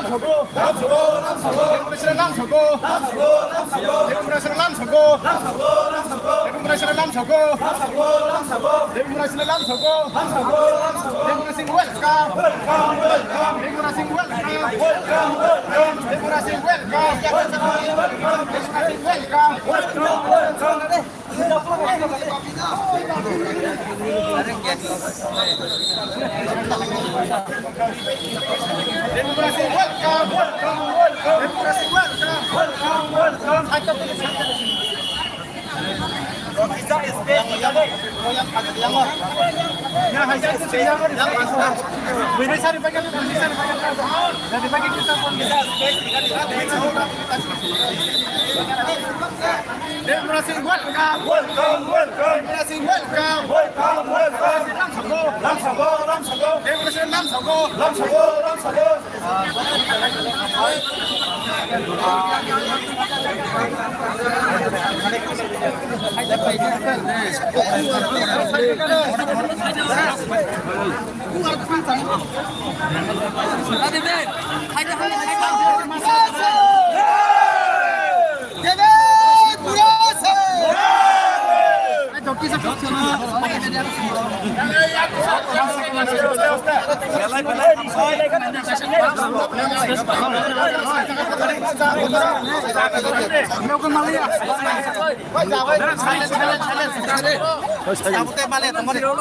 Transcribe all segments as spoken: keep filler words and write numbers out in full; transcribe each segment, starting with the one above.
Democracy lam sogo. Democracy lam sogo. Democracy lam sogo. Democracy lam sogo. Democracy welcome. Democracy welcome. Democracy welcome. Democracy welcome. Democracy welcome, welcome, welcome. Democracy welcome, welcome, welcome. Democracy welcome. Welcome, welcome. Democracy welcome. Welcome, welcome. Lamsogo. Lamsogo, lamsogo. Democracy lamsogo. Lamsogo, lamsogo.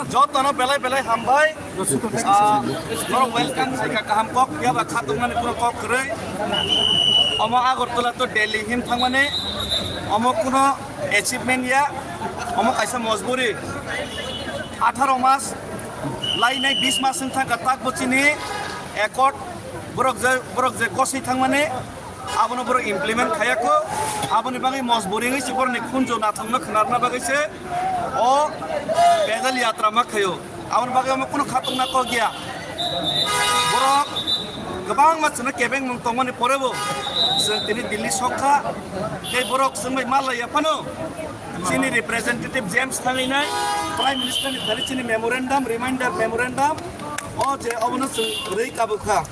Jotono belai belai hambai. Ah, norok welcome sai kha, kaham kok phiya ba khatungmani kunu kok kwrwi. Omo Agartala to Delhi him thangmani omo kuno achievement ya, omo kaisa mojburi. Atharo mas lainai bis mas wng thangkha, tak bo chini accord borok je, borok je goswi thangmani abono borok implement khayakho, aboni bagwi mojburi wngwi se borokni khunju nathokno khwnarna bagwi se o pedal yatra ma khaio. Aboni bagwi omo kunu khatungna kok ya. Borok kwbangma chwngno kebengmung tongmani porebo chwng tini Delhi sokha. Tei borok chwng bai malaiya phano chini representative James thanginai Prime Minister ni thani chini memorandum, reminder memorandum o je obono chwng rwi kabukha.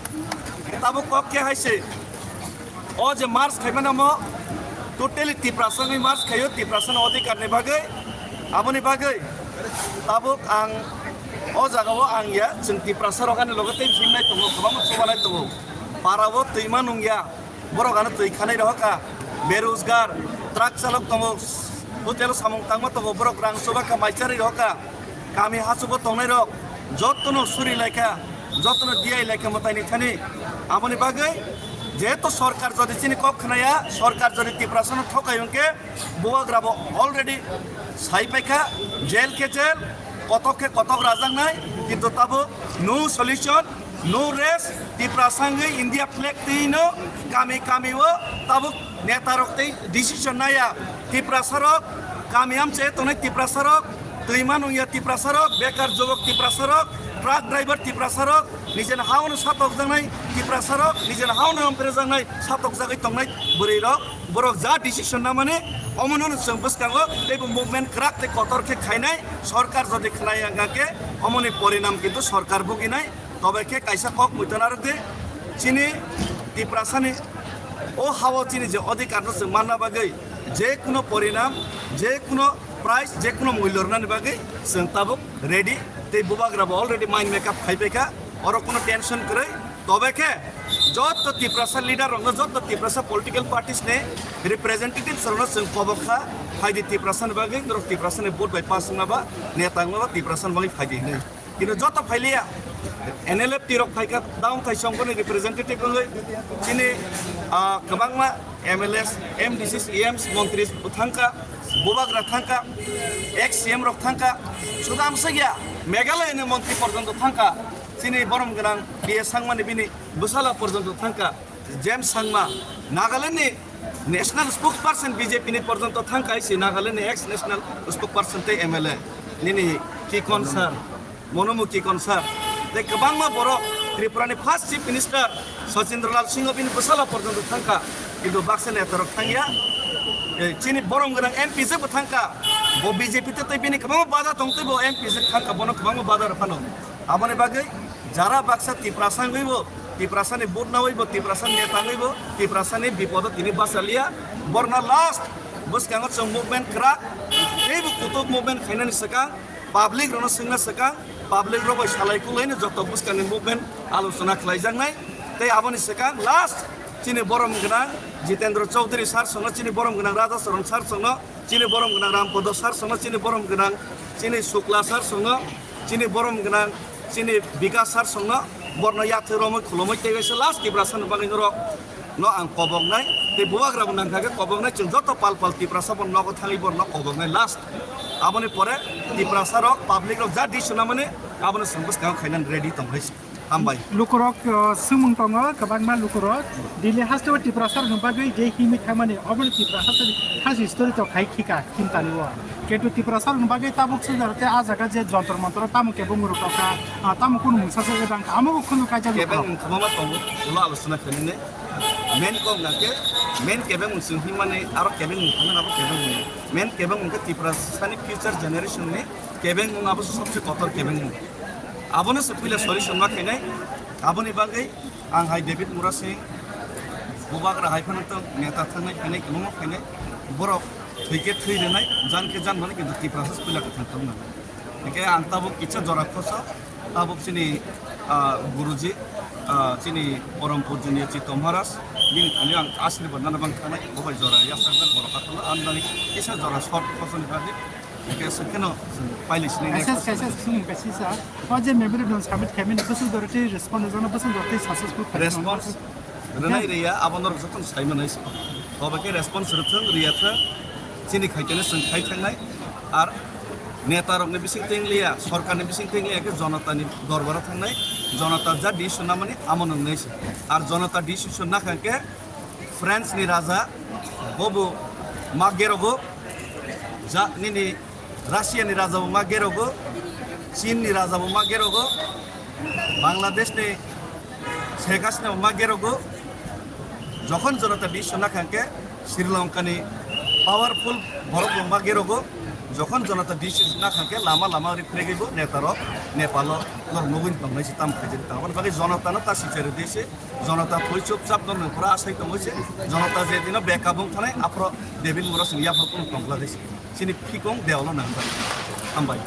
Tabuk kok khe hai se. O je march khaimano mo totally Tiprasa ni march khaio, Tiprasa ni odhikar ni bagwi. Aboni bagwi tabuk ang o jaga o ang ya, chwng Tiprasa rok ani loge tei himnai tongo, kwbangma chubanai tongo. Para o twima nung ya, borok ano twi khanai rohor kha, berojgar, truck chalok tongo, hotel o samung tangma tongo, borok rang chuba kha, mai charwi rohor kha. Kami hachugo tongnai rok jotono suri laikha, jotono diai laikha mwtaini thani. Aboni bagwi jehetu sorkar jodi chini kok khnaya, sorkar jodi Tiprasano thokai hwnkhe bubagrabo already sai paikha, jail khe jail, kotok khe kotok rajaknai, kintu tabuk no solution. No rest, Tiprasa wngwi India flag twi no kami kami o tabuk neta rok tei decision naya. Tiprasa rok kami amche tongnai Tiprasa rok, twima nungya Tiprasa rok, bekar jobok Tiprasa rok, truck driver Tiprasa rok, nijeni ha-o no satokjaknai Tiprasa rok, nijeni ha-o no hamprejaknai satokjagwi tongnai bwrwi rok, borok ja decision namani omono no chwng bwskango teibo movement kwrak tei kotor khe khainai. Sorkar jodi khnai wngkha khe omoni porinam kintu sorkar buginai. Tobe khe kaisa kok muitan arok di, chini Tiprasani o hao chini je odhikar no chwng manna bagwi je kuno porinam, je kuno price, je kuno mulyo rwnani bagwi chwng tabuk ready. Tei bubagra bo already mind make up khai paikha, oro kuno tension kwrwi. Tobe khe joto Tiprasa leader rokno, joto Tiprasa political parties ni representatives rokno chwng kobok kha, phaidi Tiprasani bagwi, norok Tiprasani vote bai pass wngma ba, neta wngma ba Tiprasani bagwi phaidi hinwi. Kintu joto phailiya, N L F T rok phaikha, down khai songkoni representative wngwi, chini, ah, kwbangma M L As, M D Cs, E Ms, montri bo thangkha, bubagra thangkha, ex C M rok thangkha, sudam sagya, Meghalaya ni montri porjonto thangkha, chini borom gwnang B A Sangmani bini bwsala porjonto thangkha. James Sangma, Nagaland ni national spokesperson B J P ni porjonto thangkha, hai se Nagaland ni ex national spokesperson tei M L A nini Kikon sir, Monomu Kikon sir, tei kwbangma borok, Tripura ni first chief minister Sachindralal Singh bini bwsala porjonto thangkha, kintu baksa neta rok thangya. Eh, chini borom gwnang M P je bo thangkha, bo B J P te tei bini kwbangma bada tong tei bo M P je thangkha, bono kwbangma bada rw phano. Aboni bagwi jara baksa Tiprasa wngwi bo Tiprasani vote nawi bo, Tiprasani neta nawi bo, Tiprasani bipodo tini bachaliya. Borna last bwskango chwng movement kwrak, teibo kutuk movement khainani swkang, public rokno swngna swkang, public rok bai salai kulaino joto bwskangni movement alochona khlaijaknai. Tei aboni swkang last chini borom gwnang Jitendra Chaudhary sir songno, chini borom gwnang Raja Charan sir songno, chini borom gwnang Rampodo sir songno, chini borom gwnang chini Shukla sir songno, chini borom gwnang chini Bikas sir songno, borno yathwi romwi khulumwi tei kaisa last Tiprasani bagwi norok no ang koboknai, tei bubagra bo nangkha khe koboknai, chwng joto pal pal Tiprasa bo nogo thangwi borno koboknai last. Aboni pore Tiprasa rok, public rok ja decision namani abono chwng bwskango khainani ready tongkha. Hambai. Lukurok, uh, swngmung tongo, kwbangma lukurok. Delhi hasteo Tiprasa rokni bagwi je himwi thangmani, obono Tiprasa rokni hasteo story to khai khika, chintani o. Kintu Tiprasa rokni bagwi tabuk sujaro tei a jaga je jontor montor tamo kebo muruk tongkha, ah, tamo kunu mungsa se ebang kha, amo bo khunu kaijak lukurok. Kebeng mungsa ma tongo, ulo alochona khainani. Main kok na khe, main kebeng mung sing himani, aro kebeng mung thangmani, abo kebeng mung. Main kebeng mung khe Tiprasani future generation ni kebeng mung abo se sobse kotor kebeng mung. Abono se puila solution ma khainai. Aboni bagwi ang hai David Murasing, bubagra hai phano tong, neta thangnai phainai, kwbangma phainai. Borok thwi khe thwi rwnai, jan khe jan mani, kintu Tiprasa se puila kwthang tong nang. Hingke ang tabuk kisa jora khosa, tabuk chini, ah, guruji, ah, chini Param Pujaniya Chitto Maharaj, bini thani ang ashirbad nana bang thanai, bo bai jora yasakjak borok kathalo, ang nani kisa jora short khosoni bagwi. Hingke aswk kheno pailai sinai next. Kaisa, kaisa sung kaisa sa. O je memorandum submit khaimani bwswk jora tei response rwjakno bwswk jora tei successful khaimani. Response rwnai rwya abo norok jotono sai manai se. Tobe khe response rwthwng rwya thwng chini khaitene chwng khai thangnai. Ar neta rokni bising tengliya, sorkarni bising tengliya khe jonotani dorbaro thangnai. Jonota ja decision namani amo nwngnai se. Ar jonota decision nakha khe France ni raja bobo ma gerogo, ja nini Russia ni raja bo ma gerogo, Chin ni raja bo ma gerogo, Bangladesh ni Sheikh Hasina bo ma gerogo. Jokhon jonota decision nakha khe Sri Lanka ni powerful borok bo ma gerogo. Jokhon jonota decision nakha khe lama lama ri pregwi bo neta rok Nepal o nor nugwi tongnai se tam khaijak tang. Aboni bagwi jonota no ta sichari de se. Jonota thoi chupchap no nung pura asai tongwi se. Jonota je dino backup wng thanai aphro David Murasing yaphar kunu tongla de se. Chini phikong dewalo nang bai. Hambai.